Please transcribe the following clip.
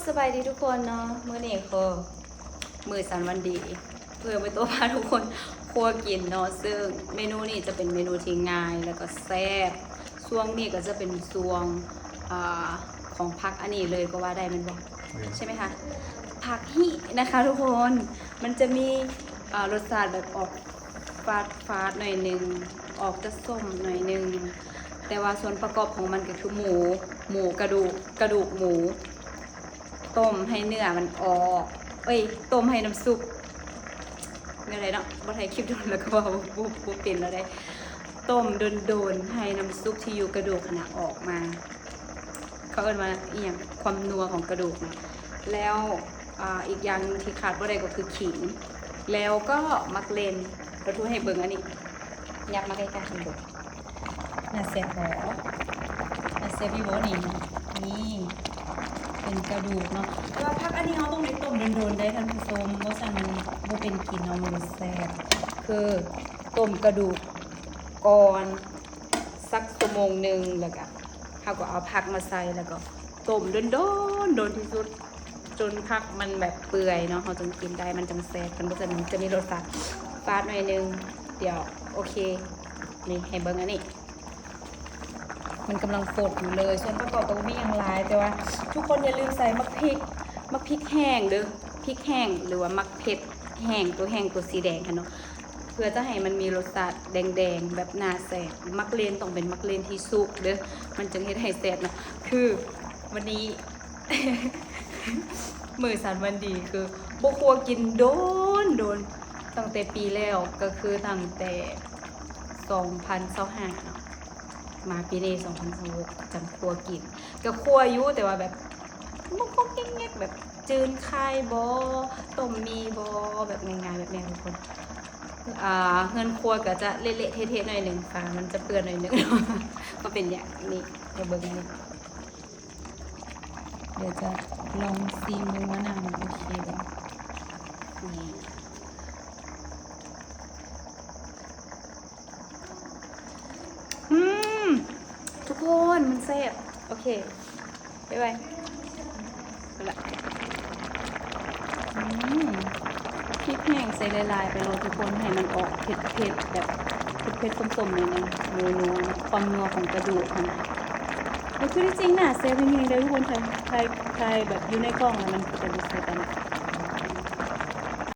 ສະບາຍດີທຸກຄົນເນາະ ມື້ນີ້ກໍມື້ສັນວັນດີ ເພື່ອໄປໂຕພາທຸກຄົນຄົວກິນເນາະ ເຊິ່ງເມນູນີ້ຈະເປັນເມນູທີ່ງ່າຍ ແລ້ວກໍແຊບ. ຊ່ວງນີ້ກໍຈະເປັນຊ່ວງ ອ່າ ຂອງຜັກອັນນີ້ເລີຍກໍວ່າໄດ້ແມ່ນບໍ່? ແມ່ນ ໃຊ່ໄໝຄະ? ຜັກຫິນະຄະທຸກຄົນ ມັນຈະມີ ອ່າ ລົດຊາດແບບອອກຝາດໆ ໜ້ອຍໜຶ່ງ ອອກຈະສົ້ມໜ້ອຍໜຶ່ງ ແຕ່ວ່າສ່ວນປະກອບຂອງມັນກໍຄືໝູ ໝູກະດູກ ກະດູກໝູ ຕົ້ມໃຫ້ເນື້ອມັນອອກ ເອີຍ ຕົ້ມໃຫ້ນ້ຳຊຸບ ແນວໃດເນາະ ບໍ່ຖ່າຍຄລິບດົນແລ້ວກໍເວົ້າບໍ່ ບໍ່ ບໍ່ເປັນແລ້ວເດ້ ຕົ້ມດົນໆ ໃຫ້ນ້ຳຊຸບທີ່ຢູ່ກະດູກຫັ້ນນະອອກມາ ເຂົາເອີ້ນວ່າອີ່ຫຍັງ ຄວາມນົວຂອງກະດູກນະ ແລ້ວ ອ່າ ອີກຢ່າງໜຶ່ງທີ່ຂາດບໍ່ໄດ້ກໍຄືຂີງ ແລ້ວກໍໝາກເລັ່ນ ລະທູໃຫ້ເບິ່ງອັນນີ້ ຫຍັບມາໃກ້ໆ ເບິ່ງ ໜ້າແຊບບໍ່? ໜ້າແຊບຢູ່ບໍ່ນີ້? ນີ້ເປັນກະດູກເນາະ ແຕ່ວ່າຜັກອັນນີ້ເຮົາຕ້ອງໄດ້ຕົ້ມດົນໆ ເດ້ທ່ານຜູ້ຊົມ ບໍ່ຊັ້ນມັນບໍ່ເປັນກິນເນາະ ມັນບໍ່ແຊບ ຄືຕົ້ມກະດູກກ່ອນສັກຊົ່ວໂມງໜຶ່ງ ແລ້ວກະເຮົາກໍເອົາຜັກມາໃສ່ ແລ້ວກໍຕົ້ມດົນໆ ດົນທີ່ສຸດ ຈົນຜັກມັນແບບເປື່ອຍເນາະ ເຮົາຈຶ່ງກິນໄດ້ ມັນຈັ່ງແຊບ ຄັນບໍ່ຊັ້ນມັນຈະມີລົດຊາດຝາດໜ້ອຍໜຶ່ງ ດຽວ ໂອເຄ ນີ້ໃຫ້ເບິ່ງອັນນີ້ ມັນກຳລັງຟົດຢູ່ເລີຍ ສ່ວນປະກອບກໍບໍ່ມີຫຍັງຫຼາຍ ແຕ່ວ່າທຸກຄົນຢ່າລືມໃສ່ໝາກພິກ ໝາກພິກແຫ້ງເດີ້ ພິກແຫ້ງ ຫຼືວ່າໝາກເຜັດແຫ້ງ ຕົວແຫ້ງ ຕົວສີແດງຫັ້ນເນາະ ເພື່ອຈະໃຫ້ມັນມີລົດຊາດແດງໆ ແບບໜ້າແຊບ ໝາກເລັ່ນຕ້ອງເປັນໝາກເລັ່ນທີ່ສຸກເດີ້ ມັນຈຶ່ງເຮັດໃຫ້ແຊບເນາະ ຄືວັນນີ້ ມື້ສັນວັນດີ ຄືບໍ່ຄົວກິນດົນໆ ຕັ້ງແຕ່ປີແລ້ວ ກໍຄືຕັ້ງແຕ່ສອງພັນຊາວຫ້າເນາະ ມາປີນີ້ສອງພັນຊາວຫົກຈັ່ງຄົວກິນ ກໍຄົວຢູ່ ແຕ່ວ່າແບບ ງກໆແງກໆ ແບບຈືນໄຂ່ບໍ່ ຕົ້ມໝີ່ບໍ່ ແບບງ່າຍໆ ແບບນີ້ທຸກຄົນ ອ່າ ເຮືອນຄົວກໍຈະເລະໆເທະໆໜ້ອຍໜຶ່ງ ຝາມັນຈະເປື້ອນໜ້ອຍໜຶ່ງ ກໍເປັນຫຍັງ ນີ້ ມາເບິ່ງນີ້ ດຽວຈະລອງຊີມເບິ່ງວ່ານ້ຳມັນໂອເຄບໍ່ ນີ້ ອືມ ທຸກຄົນ ມັນແຊບ ໂອເຄ ບາຍບາຍ ໄປລະ ອືມ ພິກແຫ້ງໃສ່ຫຼາຍໆ ໄປໂລດທຸກຄົນ ໃຫ້ມັນອອກເຜັດໆ ແບບເຜັດໆ ສົ້ມໆ ໜ້ອຍໜຶ່ງ ນົວໆ ຄວາມນົວຂອງກະດູກຫັ້ນນະ ມັນຄືທີ່ຈິງໜ້າແຊບແຮງເດີ້ທຸກຄົນ ຖ່າຍ ຖ່າຍ ຖ່າຍແບບຢູ່ໃນກ້ອງແລ້ວມັນຄືແບບບໍ່ແຊບປານໃດ